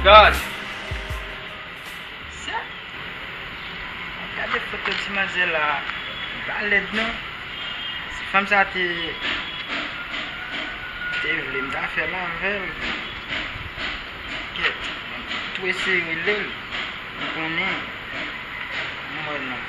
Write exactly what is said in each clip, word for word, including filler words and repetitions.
God! Sa? Gade foto ti manzè la. Li pa lèd non. Si fanm sa te, te vle, m ta fè l avè l. Kèt, m tou eseye rele l. M konnen. M wè non.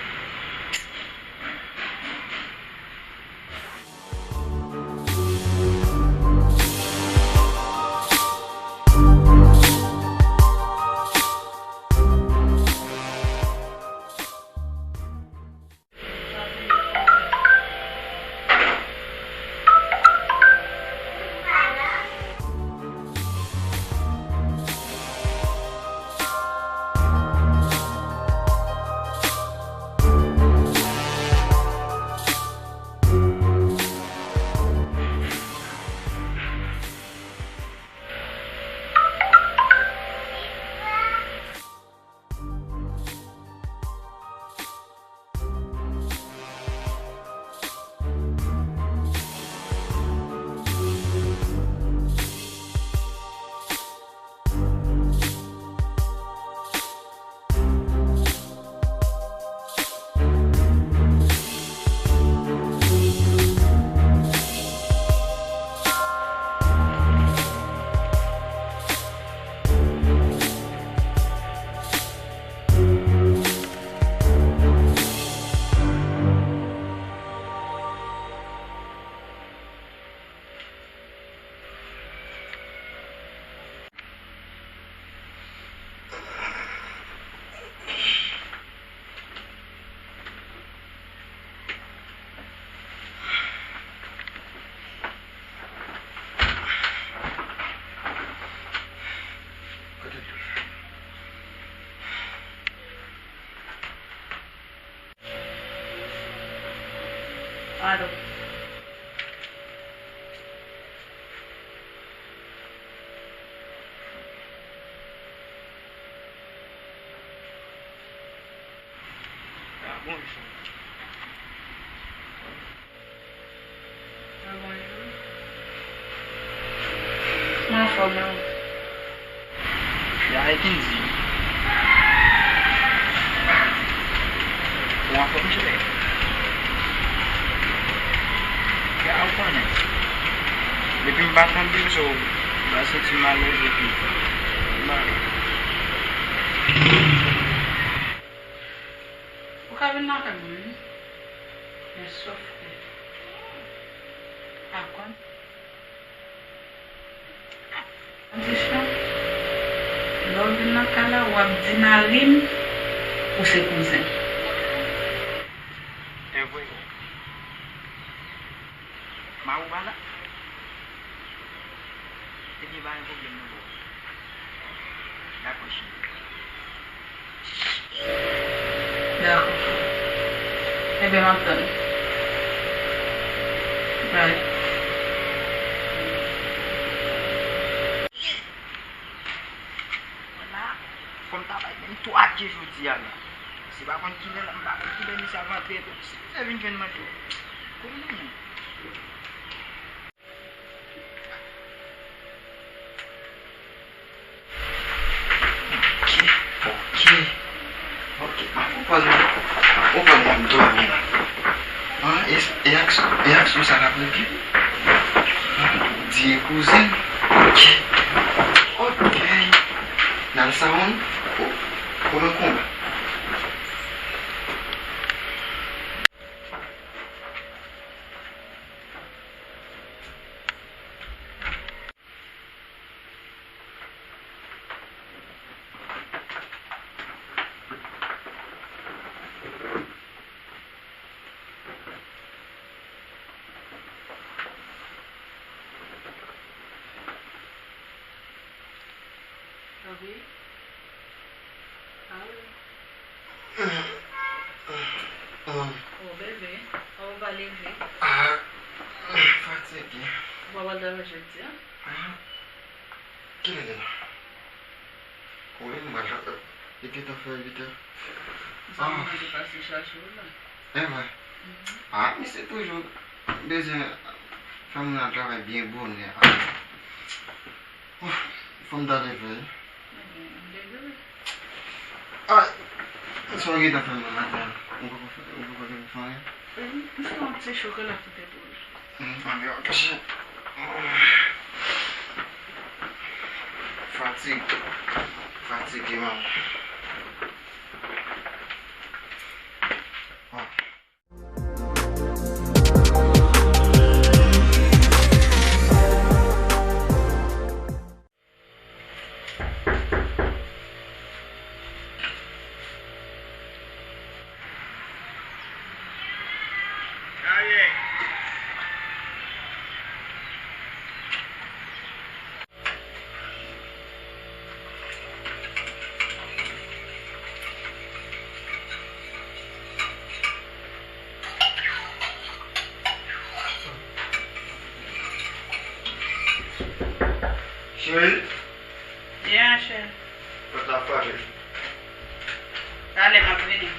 Alo. Ah, bonjou. Ah, bonjou. Mwen anfòm, e ou? Ya, e Kendy. Ou anfòm, cheri? Ya, ou konnen. Depi m pa tande w, so, m pa santi m alèz epi m pa. Ou ka vin lakay mwen, wi. Men sòf ke, pa konn. Antichon, lè w vin nan kay la, w ap di mari m ou se kouzen m. Evre. Mari w pa la? Ebyen, pa gen pwoblèm non, boo. Dakò, cheri. Dakò. Ebyen, m ap tann ou. Bye. Wala, fò m ta bay menm twa ke jodi a la. Se pa konn kilè, m pa konn kilè misye ap antre tou. Si misye vin jwenn mwen tou, konnen. Ok, ok, ok. Mwen fè pòz mwen, mwen fè pòz mwen dòmi la. An, e, e ak, e ak sou sa l ap repye. Di e kouzen. Ok, ok. Nan sa yon, o, o nan konba. Wi. Alo. Mm. Oh, bebe, ou pa leve? Ah, fatige. Ou pa pral travay jodi a? Ah, kilè l ye la? Wi, m pral travay. Li gentan fè uit è. Zanmi mwen te pase chache w la. E vre? Mhm. Ah, misye toujou bezwen fè moun al travay byen bonè. Ah. Ouf, fò m ta leve wi. Ebyen, Ay, sa w gentan fè m nan maten an? Ou poko fè, ou poko fè m fè anyen? M fè yon ti chokola pou tèt ou. M pale anpil. Fatig. Fatige, manman. Cheri? Yeah, cheri. Pòt la frape. Talè m ap vini.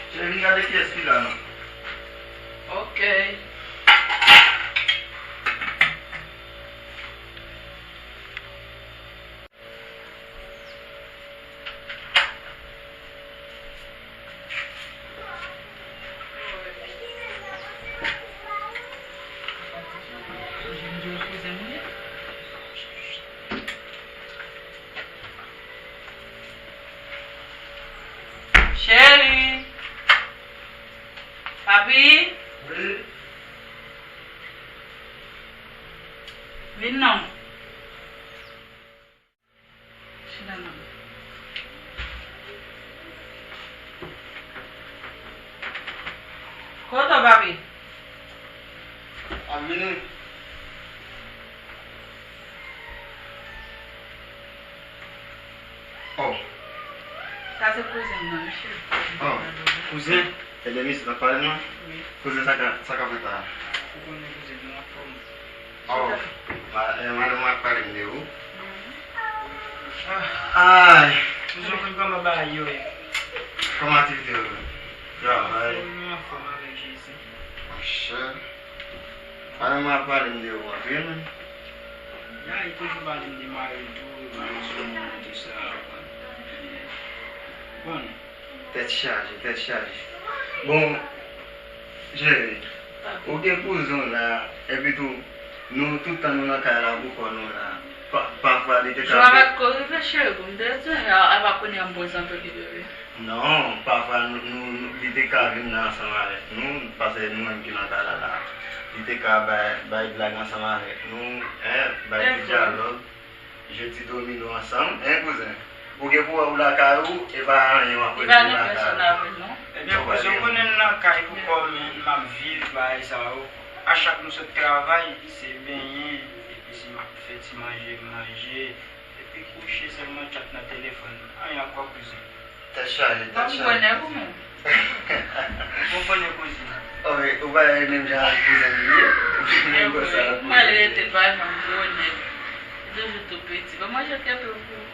Cheri, vin gade kiyès ki la non. Ok. Cheri. Papi. Wi. Vin non. Chita non. Kote w, papi? Ap vini. Oh. Sa se kouzen m nan, mesye. Oh, kouzen? Enben, mesye, n ap pale non? Wi. Kouzen, sa ka, sa ka fèt la? Ou konnen kouzen m nan anfòm. Oh, ma-, eh, madanm mwen ap pale m de ou. Ay. Kouzen, kòman bagay yo ye? Kòman aktivite yo? Travay. Anfòm, anfòm avèk Jezi. Monchè. Madanm mwen ap pale m de ou anpil, wi. Ya, li toujou pale m de mari l tou, mari l sou moun, tou sa. Bon. Tèt chaje, tèt chaje. Bon, cheri, ou gen kouzen w la, epi tou, nou tout tan nou nan kay la pou kò nou la. Pa, pafwa li te ka. Jou avèk ko rive, cheri, pou m te di, a, a pa kounye a m prezante li, bebe. Non, pafwa nou, nou, nou, li te ka vin nan ansanm avèk nou, paske nou menm ki nan kay la la. Li te ka bay, bay blag ansanm avèk nou, en, bay ti dyalòg. Jwe ti domino ansanm, en kouzen? Ou gen pou wè ou lakay ou, e pa anyen w ap regle lakay ou. Li pa gen pèsonn avè l, non. Ebyen, kouzen, ou konnen m nan kay pou kò m, m ap viv, bagay sa yo. A chak nou sot travay, se benyen, epi si m ap fè ti manje, m manje, epi kouche sèlman tchat nan telefòn. Anyen ankò, kouzen. Tèt chaje, tèt chaje. Ou pa konprann nèg ou menm? Ou konprann kouzin? Oh, men, ou pa wè menm jan ak kouzen li ye? Ou menm konsa ak kouzen li ye. Mwen rete pa janm gwo nèg. Li toujou tou piti. Ban manje kenbe pou ou.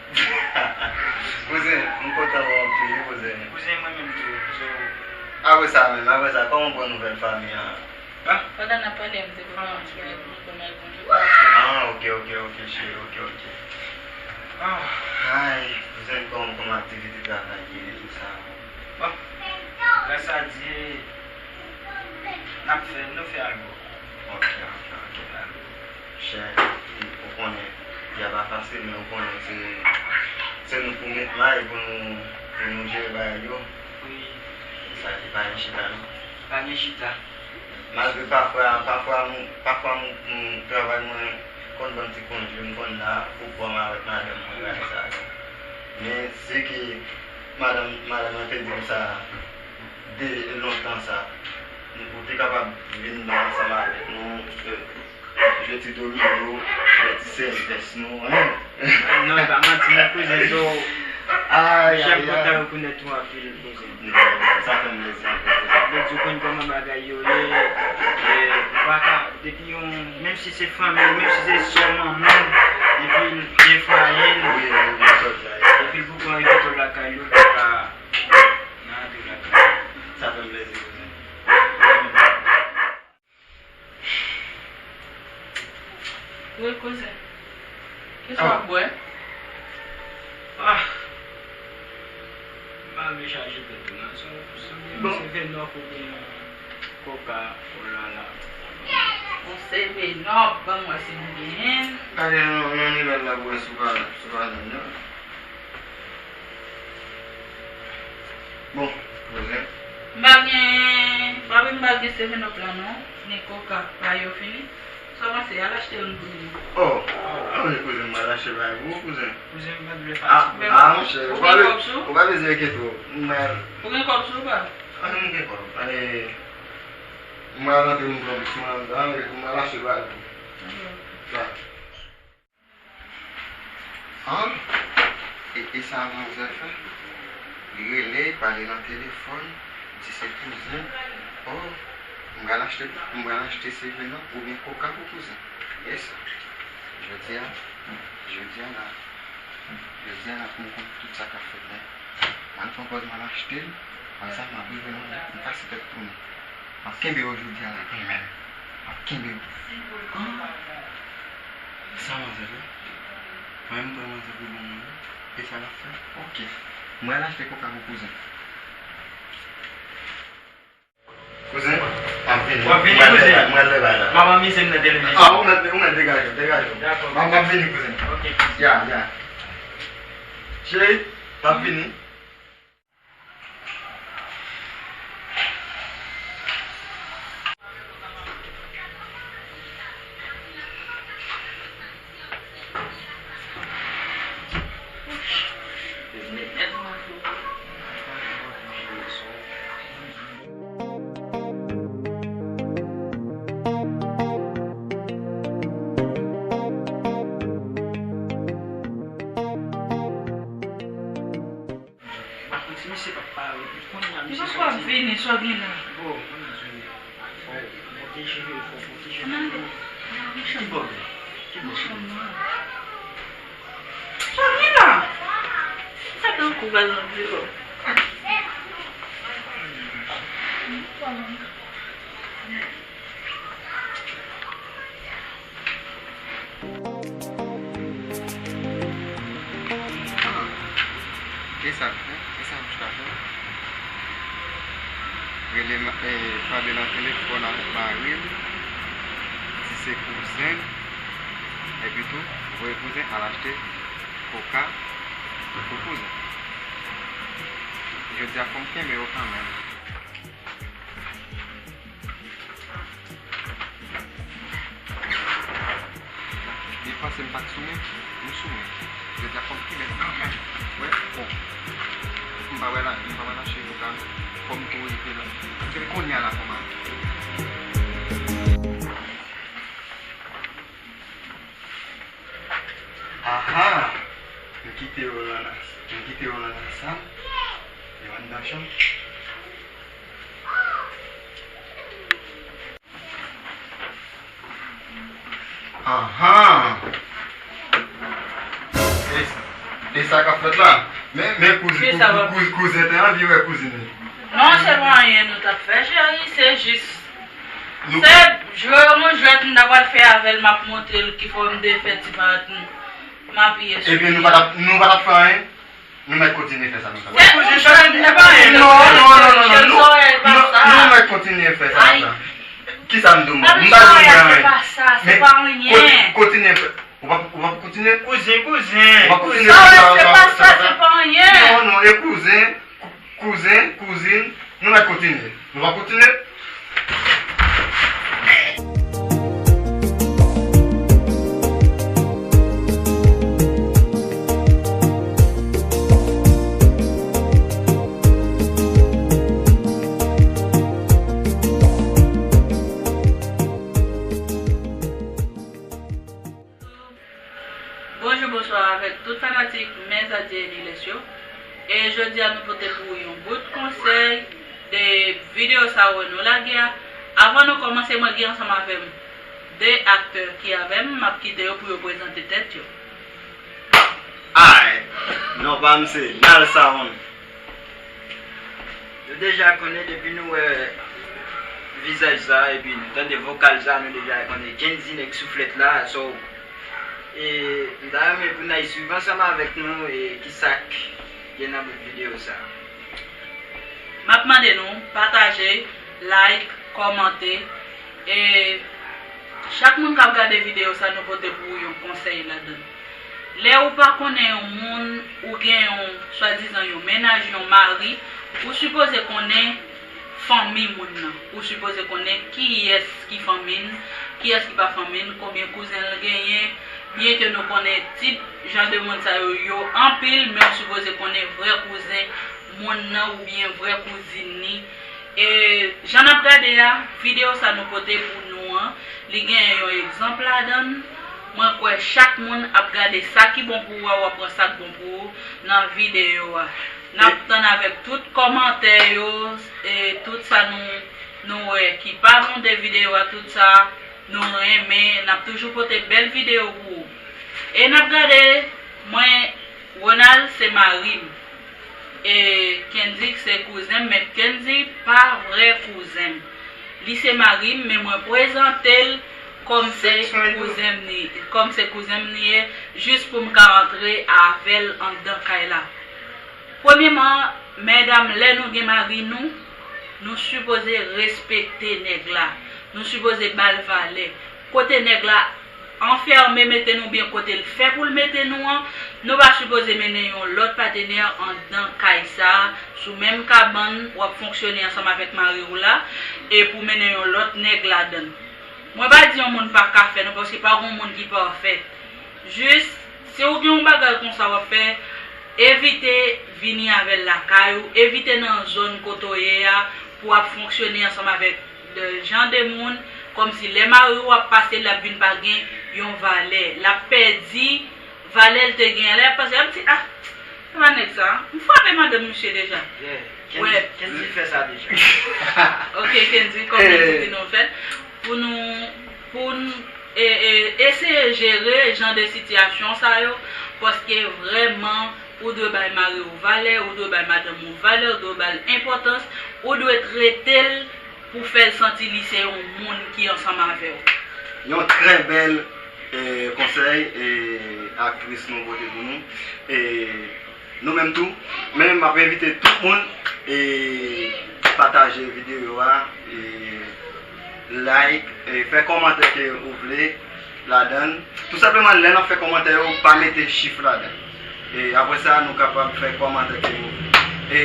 Kouzen, m kontan wè w anpil, wi, kouzen. Kouzen, mwen menm tou, kouzen. Apre sa menm, apre sa, kòman w pran nouvèl fanmi an? Pandan n ap pale, m te konn ap fè yon konn al konn yo. Ah, ok, ok, ok, cheri, ok, ok. Ah. Ay, kouzen, kòman, kòman aktivite travay ye, tou sa? Bon, gras a Dye, n ap fè, nou fè al bon. Ok, ok, ok. Chè, ou konnen, y a pa fasil, men ou konnen se, se nou pou met may pou nou, pou nou jere bagay yo. Wi. Sa ki pa gen chita, non. Pa gen chita. Malgre pafwa, pafwa, m, pafwa m, m, travay mwen konn ban m ti konje, m konn la pou kò m avèk madanm mwen, bagay sa yo. Men se ke madanm, madanm mwen te di m sa de lontan sa. Ou te kapab vin ansanm avèk nou, jwe ti domino, fè ti sèvès nou, en. Non, e pa manti, non, kouzen, so, ay, ay, ay. M kontan rekonèt ou anpil, kouzen. Non, sa fè m plezi anpil, kouzen. Bondye konn kòman bagay yo ye, e, ou pa ka, depi yon, menm si se fanmi, menm si se sè manman, depi l gen fwaye l, wi, wi, wi, sòt la, depi l poko rive twò lakay yo, ou pa ka nan antre lakay. Sa fè m plezi, kouzen. Kouzen, kisa w ap bwè? Ah! M pa vle chaje tèt ou non. Se yon, se yon Bon. Seven Up oubyen Coca-Cola la. Yon Seven Up, ban m wè si m genyen. Gade nan, nan nouvèl la pou wè si w pa, si w pa jwenn nan. Bon, kouzen. M pa gen, pa vle m pa gen Seven Up la non, ni Coca, pa yo fini. Sa w panse, al achte youn pou nou. Oh, ah wi, kouzen, m al achte bagay pou ou, kouzen. Kouzen, m pa vle Ah, fatige. Ah, monchè, ou pa be-, ou pa bezwen enkyete w. M al Ou gen kòb sou ou pa? Ah, m gen kòb. Ale, m al rantre m pran bouch mwen anndan, m al achte bagay pou ou. Sa. Ah, e, e sa manzè fè? Li rele, pale nan telefòn, di se kouzen. Oh, m pral achte, m pral achte Seven Up oubyen Coca pou kouzen. E sa. Jodi a, jodi a la, jodi a la pou m konn tout sa k ap fèt la. M al pran pòz m al achte l, apre sa m ap rive nan, m kase tèt tounen. M ap kenbe yo jodi a la kanmenm. M ap kenbe yo. Ah! Sa manzè fè? Mwen menm pran manzè pou bon moun wi. E sa l ap fè? Ok. Mwen al achte koka pou kouzen. Kouzen, m ap vini. W ap vini, kouzen? Mwen al lè bay la. M ap anmize m nan televizyon. Ah, ou mèt, ou mèt degaje w, degaje w. Dakò. M ap, m ap vini, kouzen. Ok, kouzen. Ya, ya. Cheri, m ap vini. Ti misye p ap pale. Kounye a misye soti. Misye ap vini, sa w gen la? Bon, mwen di w, fò w pote je w, fò w pote je w. Ki bò w ye? Ki bò w ye? Sa w gen la? Sa tankou bal nan biwo. Ah, e sa l fè? E sa l chita fè? Rele ma-, e, pale nan telefòn avèk mari l, di se kouzen l, epi tou, voye kouzen al achte koka pou kouzen. Jodi a, fò m kenbe yo kanmenm. Li panse m pa t sou men, m sou men. Jodi a fò m kenbe l kanmenm. Wè, bon. M pa wè la, m pa wè la cheri ka fò m tou rete la. Se kounye a la fò m ale. Aha! M kite yo nan, m kite yo nan lasal. Yo anndan chanm. Aha! E, e sa k ap fèt la? Men, men kouz-, Kisa w ap kouz-, kouzen te anvi wè kouzin li. Non, se pa anyen nou t ap fè, cheri, se jis. Nou Se jwe yon jwèt m ta pral fè avè l, m ap montre l ki fòm de fè ti pat m. M apiye sou Ebyen, nou li pa t a. Ap, nou pa t ap fè anyen? Nou mèt kontinye fè sa nou t ap fè. Se yon jwèt, se pa anyen. Non, non, non, non, non, nou, nou, nou mèt kontinye fè sa nou t ap fè. Kisa m di w, m pa di w anyen. Se pa sa, se pa anyen. Men, kontinye fè. Ou p ap, ou p ap kontinye? Kouzen, kouzen. Ou p ap kontinye fè sa, se pa sa, se pa anyen. Non, non, e kouzen, kou-, kouzen, kouzin, nou mèt kontinye. Nou p ap kontinye? Bonjou, bonswa avèk tout fanatik Mèzadye Eliles yo. E jodi a nou pote pou ou yon bout konsèy de videyo sa ou wè nou lage a. Avan nou kòmanse, mwen gen ansanm avè m de aktè ki avè m, m ap kite yo pou yo prezante tèt yo. Ay, non pa m se Nal Sound. Nou deja konnen depi nou wè vizaj sa epi nou tande vokal sa, nou deja konnen Kendy nèg souflèt la, so E m ta renmen pou n al swiv ansanm avèk nou e kisa k gen nan bout videyo sa a. M ap mande nou pataje, like, kòmante. E chak moun k ap gade videyo sa, nou pote pou ou yon konsèy ladan l. Lè ou pa konnen yon moun, ou gen yon swadizan yon mennaj, yon mari, ou sipoze konnen fanmi moun nan. Ou sipoze konnen kiyès ki fanmi l, kiyès ki pa fanmi l, konbyen kouzen l genyen. Byenke nou konnen tip jan de moun sa yo, yo anpil, men ou sipoze konnen vrè kouzen moun nan oubyen vrè kouzin li. E jan n ap gade a, videyo sa nou pote pou nou an, li genyen yon egzanp ladan l. Mwen kwè chak moun ap gade sa ki bon pou ou a, w ap pran sa k bon pou ou nan videyo a. N ap tann avèk tout kòmantè yo, e tout sa nou, nou wè ki pa bon de videyo a, tout sa nou renmen, n ap toujou pote bèl videyo pou ou. E n ap gade, mwen, Ronald se mari m. E Kendy se kouzen m, men Kendy pa vrè kouzen m. Li se mari m, men mwen prezante l kòm se kouzen m li, kòm se kouzen m li ye, jis pou m ka antre avè l anndan kay la. Premyeman, medam, lè nou gen mari nou, nou sipoze respekte nèg la. Nou sipoze ba l valè. Kote nèg la anfèmen mete nou oubyen kote l fè pou l mete nou an, nou pa sipoze mennen yon lòt patenè anndan kay sa a, sou menm kabann w ap fonksyone ansanm avèk mari w la, e pou mennen yon lòt nèg ladan l. Mwen pa di yon moun pa ka fè non, paske pa gen yon moun ki pafè. Jis, si w gen yon bagay konsa w ap fè, evite vini avè l lakay ou, evite nan zòn kote w ye a pou w ap fonksyone ansanm avèk de jan de moun, kòmsi lè mari w ap pase, l ap vin pa gen yon valè, l ap pèdi valè l te gen an. Lè y ap pase, y ap di, ah, se pa nèg sa, m frape madanm misye deja. Yeah, Kendy, Kendy fè sa deja. Ok, Kendy, kòm Kendy di nou fè, pou nou, pou n e, e, eseye jere jan de sitiyasyon sa yo, paske vrèman, ou dwe bay mari w valè, ou dwe bay madanm ou valè, ou dwe ba l enpòtans, ou dwe trete l pou fè l santi li se yon moun ki ansanm avè w. Yon trè bèl e, konsèy e, aktris nou pote pou nou. E, nou menm tou, men m ap envite tout moun e, pataje videyo a, e, like, e, fè kòmantè ke ou vle ladan l. Tou senpleman, lè n ap fè kòmantè yo, pa mete chif ladan l. E apre sa, nou kapab fè kòmantè ke nou vle. E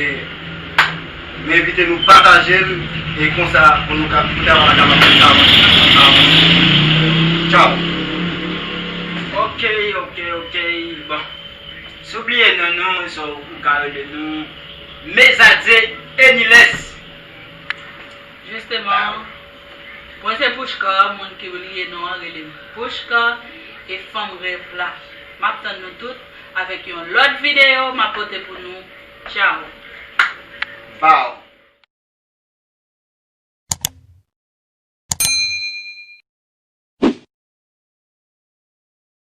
m envite nou pataje l, e konsa pou nou ka, pou travay la kapab avanse. Tchaw! Ok, ok, ok. Bon. Si w bliye non nou, so, ou ka rele nou Mezadze Eniles. Jisteman, mwen se Pouchka, moun ki bliye non an rele m Pouchka, e fanm rèv la. M ap tann nou tout avèk yon lòt videyo m ap pote pou nou. Tchaw! Baw!